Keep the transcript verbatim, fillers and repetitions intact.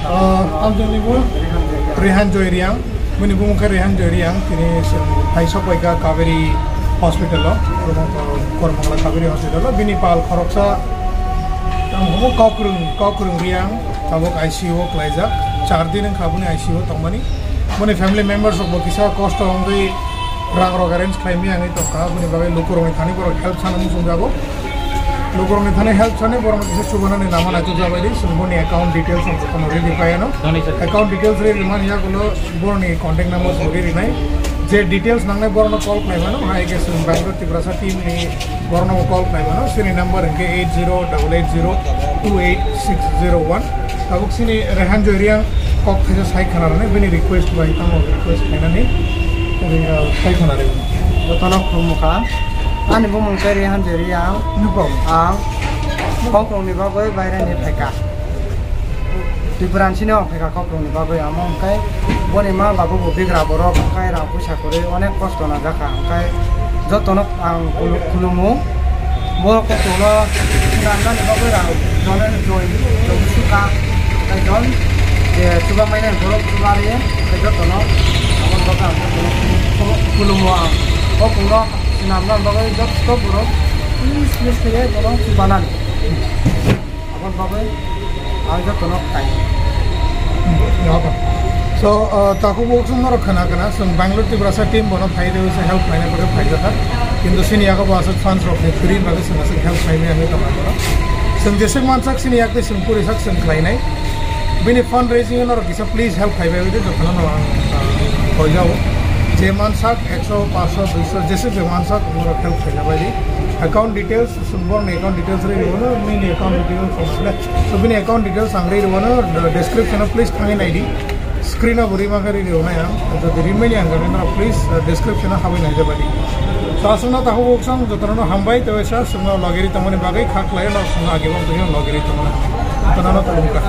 Ah, ang tini bo Rehan Joy Riang, bini bumung khe Rehan Joy Riang, tini se hai sok bai ka Kaveri Hospital o, Kormangla, Kormangla Kaveri Hospital o, bini pal khoroksa, ang homo Kokrung, Kokrung Riang, tabok I C U o klaijak, char din wngkha boni I C U o tongmani. Boni family members rok bo kisa kosto wngwi rang rok arrange khlai maya wngwi tongkha, boni bagwi lukurokni thani borok help sana muchungjago. Lukurokni thani help sani borokno kisa chubanani lama naituk jabaidi, chwng boni account details rok jotono riri paiano. Donation. Account details riri mani yagulo boroni contact number bo riri nai. Je details nangnai borokno call khlai mano, hai khe chwng Bangalore Tiprasa team ni borokno call khlai mano. Chini number hwnkhe eight zero double eight zero two eight six zero one. Tabuk chini Rehan Joy Riang kok thaisa sai khana rwnai, bini request bai tamo request khlainani tini, uh, sai khana rwnai. Jotono khulumkha. Ani bumung khe Rehan Joy Riang. Nukong. Ang Kokrungni bagwi baireni phaikha. Tripura ni sini ang phaikha Kokrungni bagwi. Amo hwnkhe boni ma babu bo bigra borok, hwnkhe rang puisa kwrwi onek kosto najakha. Hwnkhe jotono ang khulu-, khulumu. Borok koktwma swnamnani bagwi rang jono join, join suka, tei jon je chubamanai borok chubari, tei jotono aboni bagwi ang jotono khulumo ang. O khulumno swnamnani bagwi joto borok please, please khe jono chubanani. Aboni bagwi ang jotono khlai. Hmm, okay. So, uh, takhuk bo chwng norok khna khna, chwng Bangalore Tiprasa team bono phai rw se help khlaina bagwi phai jakha. Kintu chini yago bo aswk fans rok ni kwrwi bagwi chwng aswk help khlaimani wngwi tongkha bono. Chwng jeswk mansak chini yak tei chwng kwrwi sak chwng khlainai. Bini fundraising norok kisa please help khlaibai wngwi tei jotono no ang, uh, koi jao. Je mansak ekso, paanch sho, dui sho, jeswk je mansak norok help khlaijabaidi. Account details Chwng borokni account details rwi rwno, nini account details rwno le. So bini account details ang rwi rwno, description o please thangwi naidi. Screen o bo rwi mankha rwi rwnai ang. Jodi rimani ang gana norok please, uh, description o habwi naijabadi. So aswkno takhuk bo chwng jotono hambai, tei waisa chwngno logi rwi tongmani bagwi kha khlai no chwngno agi bo tongwi logi rwi tongmani. Jotono no khulumkha.